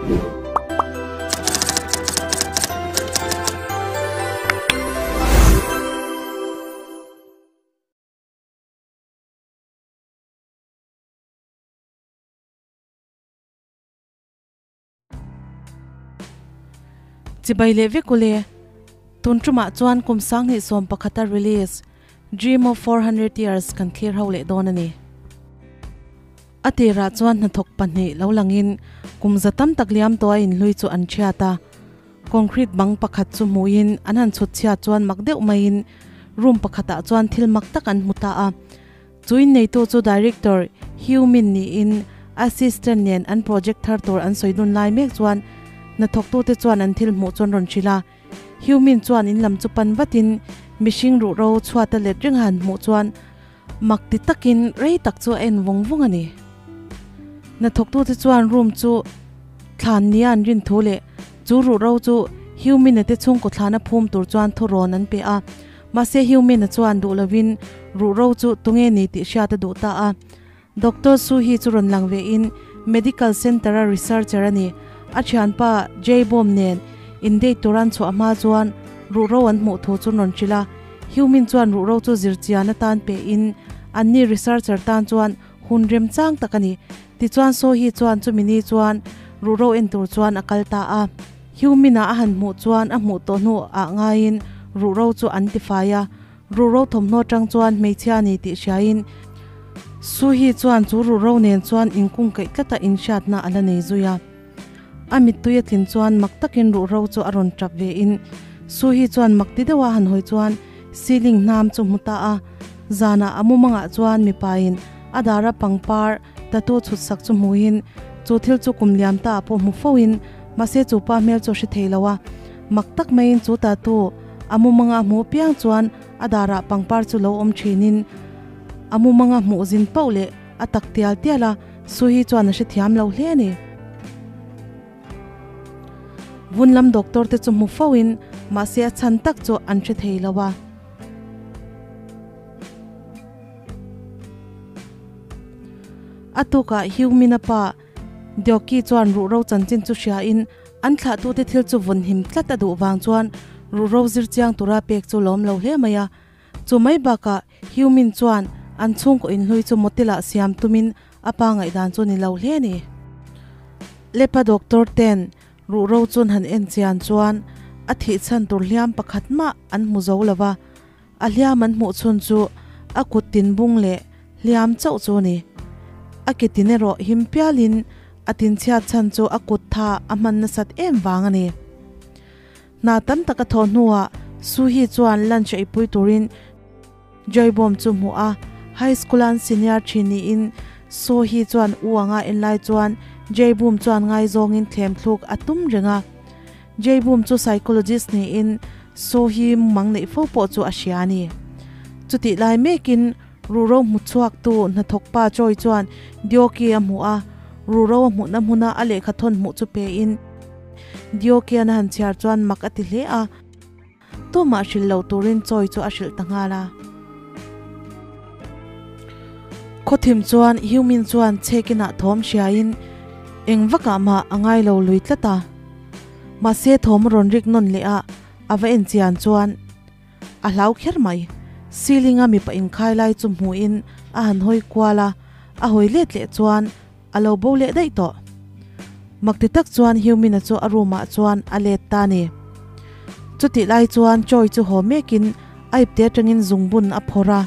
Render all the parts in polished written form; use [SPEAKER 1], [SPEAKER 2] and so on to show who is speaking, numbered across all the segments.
[SPEAKER 1] Chibai leh vek ule. Tun tumah chuan kum 2011 a release Dream of 400 Years kan thlir ho leh dawn a ni. A tirah chuan hnathawk pahnih lo langin kum za tam tak liam tawh a inhlui chu an thiat a. Concrete bang pakhat chu hmuhin an han chhut chhiat chuan mak deuh maiin room pakhatah chuan thil mak tak an hmu ta a. Chu inneitu chu Director Hugh Min niin assistant nen an project thar tur an sawi dun lai mek chuan hnathawktute chuan an thil hmuh chu an rawn hrilh a. Hugh Min chuan in lam chu pan vatin mihring ruhro chhuata let reng a han hmuh chuan Mak ti takin rei tak chu a en vawng vawng a ni. Hnathawktute chuan room chu thlan nia an rin thu leh chu ruhro chu Human-a te chhungkaw thlana phum tur chuan thurawn an pe a. Mahse Human-a chuan duh lovin ruhro chu tunge ni tih hriat a duh ta a. Doctor Su hi chu rawn lang vein Medical Centre-a researcher a ni. A thianpa Jay Bawm nen indate tur an chhuah hma chuan ruhro an hmuh thu chu an rawn hrilh a. Humin chuan ruhro chu zirchian atan pe in anni researcher tan chuan hun remchang tak a ni. Tichuan Sohee chuan chumi ni chuan ruhro en tur chuan a kal ta a. Humin-a a han hmuh chuan a hmuh tawh hnu ah ngaiin ruhro chu an tifai a. Ruhro thawmhnaw tang chuan hmeichhia a ni tih hriain Sohee chuan chu ruhro nen chuan inkungkaih tlata inhriatna a la nei zui a. A mittui a tlin chuan mak takin ruhro chu a rawn tap ve in Su hi chuan mak ti deuha han hawi chuan ceiling hnam chu hmu ta a. Zanah a mumangah chuan mipa in a dara pangpar tattoo chhut sak chu hmuhin chu thil chu kum liam ta ah pawh hmu fo in mahse chu pa hmel chu a hre thei lo a. Mak tak maiin chu tattoo a mumanga hmu piang chuan a darah pangpar chu lo awm thin in a mumanga hmuh zin pauh leh a tak tial tial a. Su hi chuan a hrethiam lo hle a ni. Vun lam doctor te chu hmu fo in mahse a chhan tak chu an hre thei lo a. A tukah Hugh-Mina pa Deoki chuan ruhro chanchin chu hria in an thlahtute thil chu vun him tlat a duh vang chuan ruhro zir chiang tura pek chu lawm lo hle mai a. Chu mai bakah Humin chuan an chhungkaw inhlui chu motel-ah siam tumin a pa ngaihdan chu ni lo hle a ni. Lepa doctor ten ruhro chun han en chian chuan a thih chhan tur hliam pakhat mah an hmu zo lo va, a hliam an hmuh chhun chu a kut tin bung leh hliam chauh chu a ni. A ke tin erawh him pialin a tin chhiat chhan chu a kut tha a hman nasat em vang a ni. Hna tam tak a thawh hnuah Suhi chuan lunch eipui turin Joybawm chu hmuh a, high school an senior thin niin Suhi chuan u anga en lai chuan Jaybum chuan ngaizawngin thlem thluk a tum reng a. Jaybum chu psychologist niin Suhi mang neih fo pawh chu a hria a ni. Chutih lai mekin ruhro hmu chhuaktu hnathawk pa Joy chuan Dyoki a hmu a, ruhro a hmuhna hmuna a lehkha thawn hmuh chu pein, Diokian a han chhiar chuan mak a ti hle a, tumah hrilh loh turin chawi chu a hrilh ta nghal a. Khawthim chuan Humin chuan chhekinah thawm hriain eng vakah mah a ngai lo lui tlat a. Mahse thawm a rawn rik nawn leh a, a va en chian chuan a hlau kher mai. Ceiling a mipa inkhai lai chu hmuhin a han hawi kual a, a hawi let leh chuan A lo bo leh daih tawh. Mak ti tak chuan Humin-a chu a room ah chuan a let ta a ni. Chutih lai chuan Choi chu haw mekin a ipte atangin zungbun a phawrh a.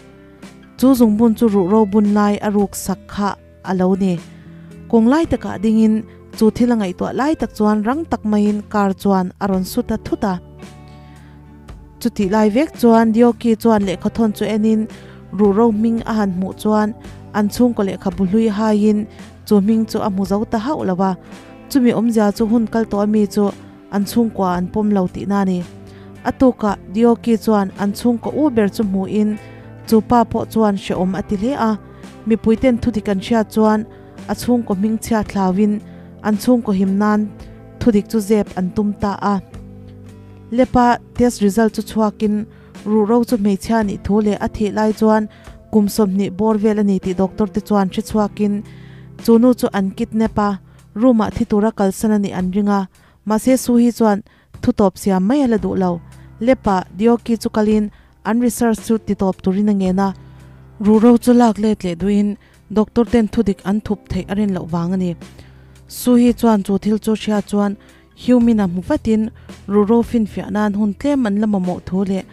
[SPEAKER 1] Chu zungbun chu ruhro bun lai a ruk sak kha a lo ni. Kawng lai takah dingin chu thil a ngaihtuah lai tak chuan rang tak maiin car chuan a rawn su ta thut a. Chutih lai vek chuan Dioki chuan lehkhathawn chu enin ruhro hming a han hmuh chuan an chhungkaw lehkhabu hlui haiin chu hming chu a hmu zo ta hauh lo a, chumi awmzia chu hun kal tawh ami chu an chhungkua an pawm lo tihna a ni. A tukah Dioki chuan an chhungkaw u ber chu hmuhin chu pa pawh chuan hrehawm a ti hle a, mipuiten thudik an hriat chuan a chhungkaw hming chhia thlauin an chhungkaw him nan thudik chu zep an tum ta a. Lepa test result chu chhuakin ruhro chu hmeichhia nih thu leh a thih lai chuan kum 20 bawr vel a ni tih doctor te chuan hre chhuakin chu nu chu an kidnap a. Room ah thi tura kalsan anih an ring a, mahse Suhi chuan thu tawp siam mai a la duh lo. Lepa Deoki chu kalin an research chu ti tawp turin a ngen a. Ruhro chu lak let leh duhin doctor ten thudik an thup theih a rin loh vang a ni. Suhi chuan chu thil chu hria chuan Humin a hmu vatin ruhro finfiah nan hun tlem an la mamawh thu leh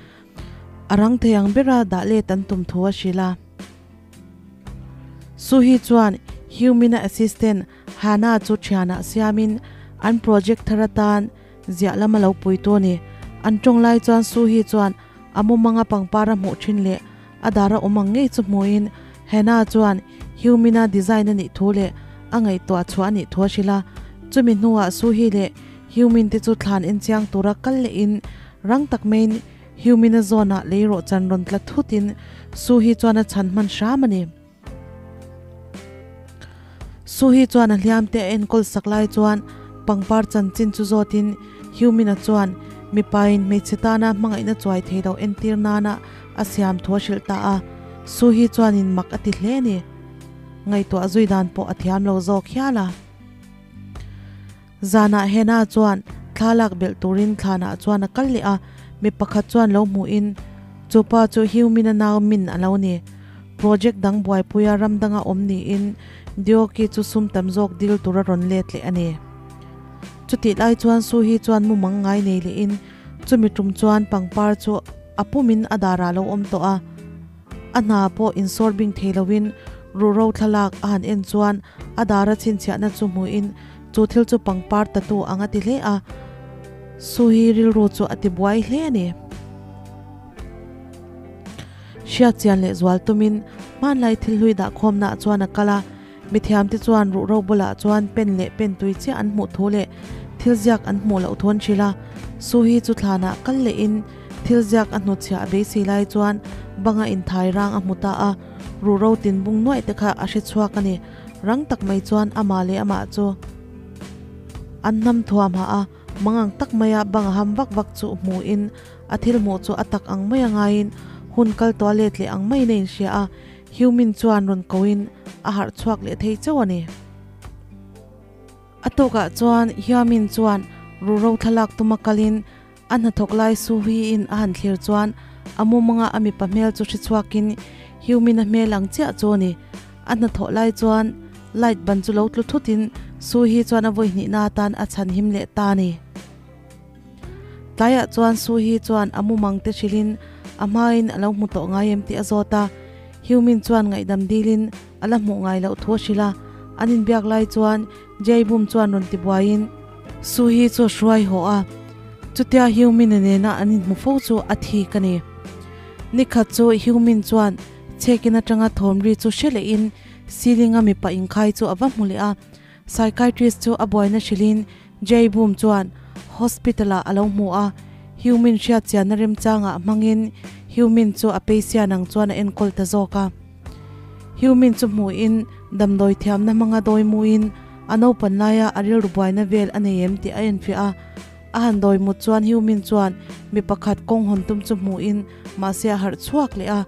[SPEAKER 1] a rang thei ang bera dah let an tum thu a hrilh a. Suhi chuan Humin-a assistant Hannah chu thianah siamin an project thar atan ziah lam a lo pui tu a ni. An tawng lai chuan Suhi chuan a mumanga pangpar a hmuh thin leh a dar a awm ang ngei chu hmuhin Hannah chuan Humin-a design a nih thu leh a ngaihtuah chhuah a nih thu a hrilh a. Chumi hnuah Suhi leh Humin te chu thlan enchiang tura kal lehin rang tak maiin Humin-a zawnah lei rawh chan rawn tla thutin Suhi chuan a chhan hman hram a ni. Suhi chuan a hliam te a enkawl sak lai chuan pangpar chanchin chu zawtin Humin-a chuan mipain hmeichhe tana hmangaihna chuai thei lo entir nana a siam thu a hrilh ta a. Suhi chuanin mak a ti hle a ni. Ngaihtuah zui dan pawh a thiam lo zawk hial a. Zanah Hena chuan thla lak belh turin thlanah chuan a kal leh a, mi pakhat chuan lo hmuhin chu pa chu Humin-a nau Min a lo ni. Project dang buaipuia ram danga awm niin Deoki chu sum tam zawk dil tur a rawn let leh a ni. Chutih lai chuan Suhi chuan mumang ngai nei lehin chumi tum chuan pangpar chu a pumin a darah a lo awm tawh a. A hna pawh insawr bing thei loin ruhro thlalak a han en chuan a dara chhinchhiahna chu hmuhin chu thil chu pangpar tatu ang a ti hle a, Suhi rilru chu a ti buai hle a ni. Hriatchian leh zual tumin hmanlai thil hlui dahkhawmnaah chuan a kal a, mithiamte chuan ruhro bulah chuan pen leh pen tui chiah an hmuh thu leh thil ziak an hmuh loh thu an hrilh a, Suhi chu thlanah kal lehin thil ziak a hnutchhiah a beisei lai chuan banga inthai rang a hmu ta a, ruhro tinbung nuaih te kha a hre chhuak a ni. Rang tak mai chuan amah leh amah chu an hnam thuam hah a, mangang tak maia bang a ham vak vak chu hmuhin a thil hmuh chu a tak ang mai a ngaiin hun kal tawh a let leh ang maiin a inhria a, Humin chuan rawn koin a harh chhuak leh thei chauh a ni. A tawkah chuan Humin chuan ruhro thlalak tuma kalin A hnathawk lai Suhi-in a han thlir chuan a mumanga a mipa hmel chu hre chhuakin Humin-a hmel ang chiah chu a ni. A hnathawh lai chuan light ban chu lo tlu thutin Suhi chuan a vawi hnihna atan a chhan him leh ta a ni. Tlaiah chuan Suhi chuan a mumang te hrilhin a hmain a lo hmu tawh ngai em tih a zawt a. Humin chuan ngaihdam dilin a la hmuh ngai loh thu a hrilh a. An inbiak lai chuan Jaibum chuan rawn ti buaiin Suhi chu a hruai haw a, chutia Humin-a nena an inhmu fo chu a thik a ni. Nikhat chu Humin chuan chhekin atanga thawm ri chu hre lehin ceiling-a mipa inkhai chu a va hmu leh a, psychiatrist chu a buaina hrilhin Jaibum chuan hospital-ah a lo hmu a, Humin hriatchianna remchangah hmangin Humin chu a peisian ang chuan a enkawl ta zawk a. Humin chu hmuhin damdawi thiamna hmanga dawi muin a naupan laia a rilru buaina vel a nei em tih a enfiah a. A han dawi mut chuan Humin chuan mi pakhat kawng hawn tum chu hmuhin mahse a harh chhuak leh a.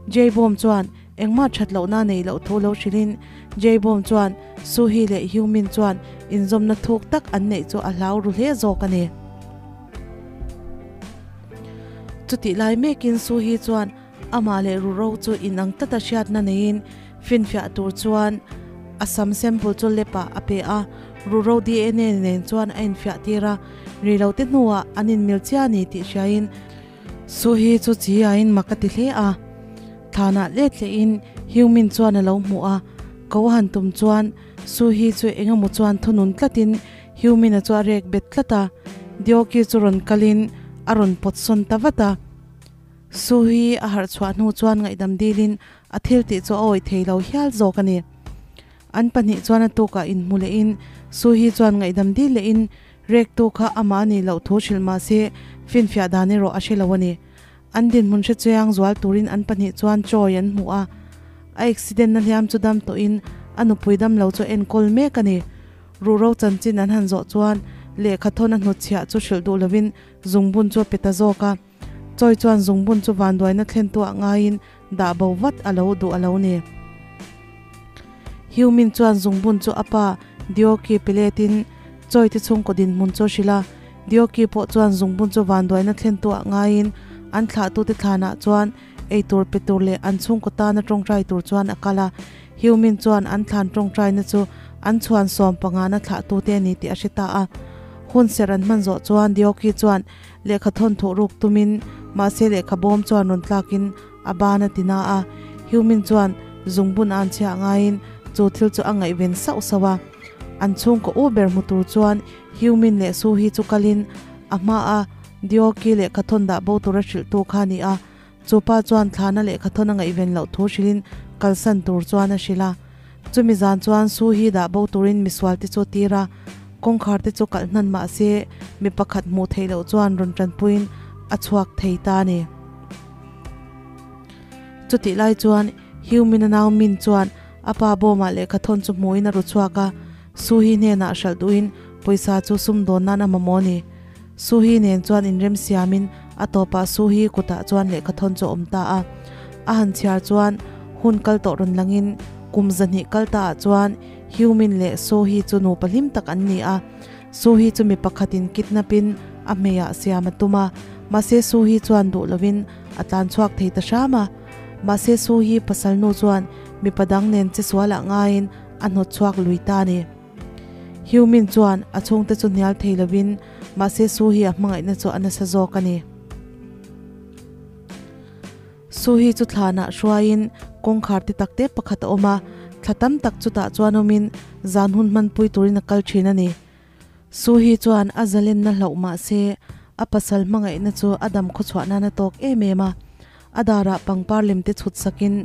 [SPEAKER 1] Jaebawm chuan engmah that lohna nei loh thu lo hrilhin Jaebawm chuan Suhi leh Humin chuan inzawmna thuk tak an neih chu a hlau ru hle zawk a ni. Chutih lai mekin Suhi chuan Amah leh Ruro chu inang tata hriatna neiin finfiah tur chuan a sam sample chu lab ah a pe a, Ruro DNA nen chuan a infiah tir a, ri lo te hnuah an inmil chiah a ni tih hriain Suhi chu chi aiin mak a ti hle a. Thlanah let lehin Humin chuan a lo hmuh a, ko a han tum chuan Suhi chu engemaw chuan thunun tlatin Humin-a chu a rek bet tlat a, Deoki chu rawn kalin a rawn pawt sawn ta vat a. Suhi a harh chhuah hnu chuan ngaihdam dilin a thil tih chu a awih thei lo hial zawk a ni. An pahnih chuan a tukah inhmu lehin Suhi chuan ngaihdam dil lehin rektu kha amah a nih loh thu hrilh mah se finfiah dan erawh a hre lo a ni. An dinhmun hre chiang zual turin an pahnih chuan Choi an hmu a. A accident na hliam chu dam tawhin a nupui dam lo chu enkawl mek a ni. Ruhro chanchin an han zawh chuan lehkha thawn a hnutchhiah chu hrilh duh lovin zungbun chu a pe ta zawk a. Chawi chuan zungbun chu vanduaina thlentuah ngaiin dah bo vat a lo duh a lo ni. Humin chuan zungbun chu a pa Dioki peletin Choi te chhungkaw dinhmun chu a hrilh a, Dioki pawh chuan zungbun chu vanduaina thlen tu ah ngaiin an thlahtute thlanah chuan eitur pe tur leh an chhungkaw tana tawngtai tur chuan a kal a. Heumin chuan an thlan tawngtaina chu an chhuan sawm pangana thlahtute a ni tih a hre ta a. Hun serh an hman zawh chuan Dioki chuan lehkha thawn thuh ruk tumin mahse lehkha bawm chuan rawn tlakin a ban a ti na a. Heumin chuan zungbun a an chhiah ngaiin chu thil chu a ngaihven sauh sauh a. An chhungkaw u ber hmu tur chuan Heumin leh Suhi chu kalin a hmaa Dioki lehkha thawn dah bo tura hrilhtu kha a ni a. Chu pa chuan thlana lehkha thawn a ngaihven loh thu hrilhin kalsan tur chuan a hrilh a. Chumi zan chuan Suhi dah bo turin misual te chu a tir a, kawngkhar te chu kalh hnan mah se mi pakhat hmuh theih loh chuan rawn tanpuiin a chhuak thei ta a ni. Chutih lai chuan Heumin a nau Min chuan a pa bawmah lehkha thawn chu hmuhin a ru chhuak a, Suhi hnenah hralh duhin pawisa chu sumdawn nan a mamawh a ni. Suhi nen chuan inrem siamin a tawpah Suhi kutah chuan lehkha thawn chu a awm ta a. A han chhiar chuan hun kal tawh rawn langin kum zahnih kal taah chuan Heumin leh Suhi chu nupa hlim tak an ni a. Suhi chu mi pakhatin kidnap-in a hmeiah siam a tum a, mahse Suhi chuan duh lovin a tlan chhuak thei ta hram a. Mahse Suhi pasal nu chuan mipa dang nen che sualah ngaiin a hnawt chhuak lui ta a ni. Heumin chuan a chhungte chu hnial thei lovin mahse Su hi a hmangaihna chu a nasa zawk a ni. Su hi chu thlanah hruaiin kawngkhar ti takte pakhat a awm a, thla tam tak chutah chuan awmin zan hun hmanpui turin a kal thin a ni. Su hi chuan a zalenna hlauh mahse a pasal hmangaihna chu a dam khawchhuah nan a tawk em em a, a darah pangpar lemte chhut sakin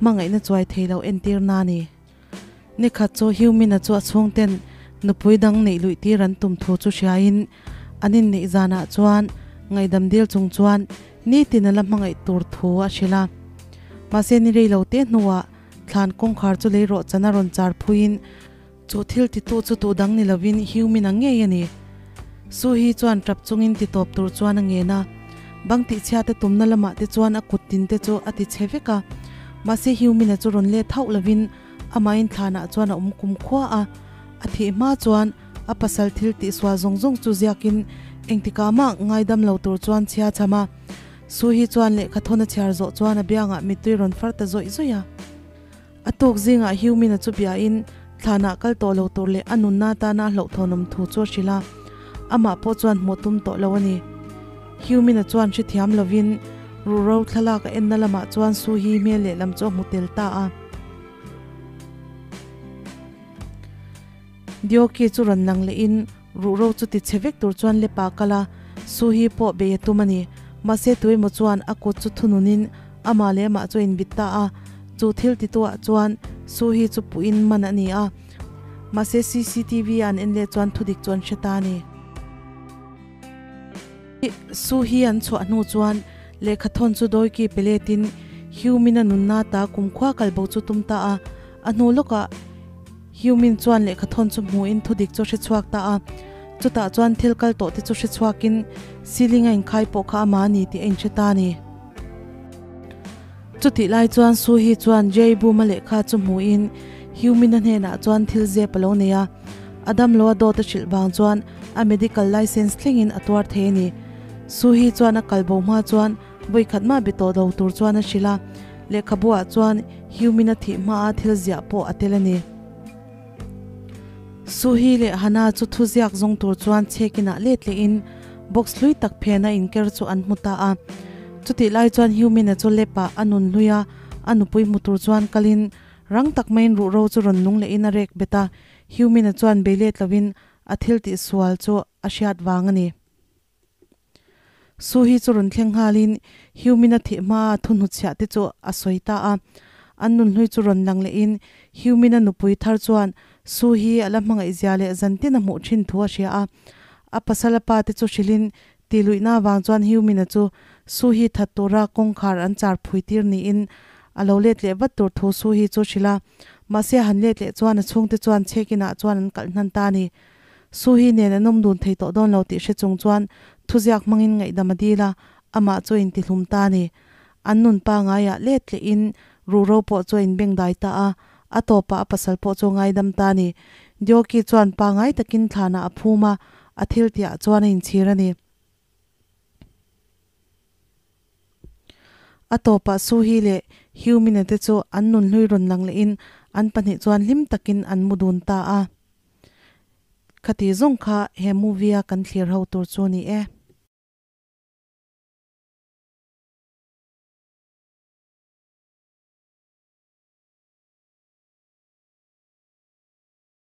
[SPEAKER 1] hmangaihna chuai thei lo entir na a ni. Nikhat chu Hugh-Mina chu a chhungten nupui dang neih luih tir an tum thu chu hriain an inneih zanah chuan ngaihdam dil chung chuan nitin a la hmangaih tur thu a hrilh a. Mahse ni rei lo te hnuah thlan kawngkhar chu lei rawh chan a rawn char phuiin chu thil titu chu tu dang ni lovin Hugh-Mina ngei a ni. Su hi chuan tap chungin ti tawp tur chuan a ngen a. Bang tihchhiate tumna lamah te chuan a kut tin te chu a ti chhe vek a. Mahse Hugh-Mina chu rawn let hauh lovin amahin thlanah chuan a awm kum khua a. A thih hma chuan a pasal thil tihsual zawng zawng chu ziakin engtikah mah ngaidam lo tur chuan chhia cham a. Su hi chuan lehkha thawn a chhiar zawh chuan a biangah mittui rawn far ta zawih zawih a. A tuk zingah Hugh-Mina chu biain thlanah kal tawh lo tur leh a nunna atana a hlauhthawnawm thu chu a hrilh a, amah pawh chuan hmuh tum tawh lo a ni. Hugh-Mina chuan hrethiam lovin ruhro thlalak a enna lamah chuan Su hi hmel lehlam chu a hmu tel ta a. Dioki chu rawn lang lehin ruhro chu ti chhe vek tur chuan lepa kal a, Su hi pawh bei a tum a ni. Mahse tuemaw chuan a kut chu thununin amah leh amah chu a inbit ta a, chu thil tituah chuan Su hi chu puhin man a ni a. Mahse cctv a an en leh chuan thudik chu an hre ta a ni. Su hi an chhuah hnu chuan lehkha thawn chu Dawiki pe letin Hugh-Mina nunna ta kumkhua kalbo chu tum ta a, a hnu lawkah Hugh-Min chuan lehkha thawn chu hmuhin thudik chu hre chhuak ta a, chutah chuan thil kal tawh te chu hre chhuakin ceiling a inkhai pawh kha amah a ni tih a inhre ta a ni. Chutih lai chuan Su Hee chuan Jay Boom-a lehkha chu hmuhin Hugh-Min-a hnenah chuan thil zep a lo nei a, a damlo a dawt a hrilh vang chuan a medical license thlengin a tuar thei a ni. Su Hee chuan a kal bo hma chuan vawikhat mah be tawh lo tur chuan a hrilh a, lehkhabuah chuan Hugh-Min-a thih hmaa thil ziah pawh a tel a ni. Su Hee leh Hana chu thu ziak zawng tur chuan chhekinah let lehin box hlui tak phena inker chu an hmu ta a. Chutih lai chuan Hugh-Min-a chu lepah a nun hlui a, a nupui hmu tur chuan kalin rang tak maiin ruhro chu rawn nung lehin a rek bet a. Hugh-Min-a chuan bei let lovin a thil tihsual chu a hriat vang a ni. Su hi chu rawn thleng nghalin Hugh-Min-a thih hmaa thu hnuchhiah te chu a sawi ta a. An nunhlui chu rawn lang lehin Hugh-Min-a nupui thar chuan Su hi a la hmangaihzia leh zantin a hmuh thin thu a hria a. A pasal a pa te chu hrilhin ti luihna avang chuan Hugh-Min-a chu Su hi that tura kawngkhar an char phui tir niin a lo let leh vat tur thu Su hi chu hrilh a. Mahse a han let leh chuan a chhungte chuan chhekinah chuan an kalh hnan ta a ni. Su hi nen an awm dun thei tawh dawn lo tih hre chung chuan thuziak hmangin ngaihdam a dil a, amah chu a intihlum ta a ni. An nun pangaiah let tlehin ruhro pawh chu a inbengdai ta a, a tawpah a pasal pawh chu a ngaidam ta a ni. Deoki chuan pangai takin thlanah a phum a, a thil tihah chuan a inchhir a ni. A tawpah Suhi leh Hyumina te chu an nunhlui rawn lang lehin an pahnih chuan hlim takin an mu dun ta a. Khati zawng kha he movie a kan thlir ho tur chu ni e.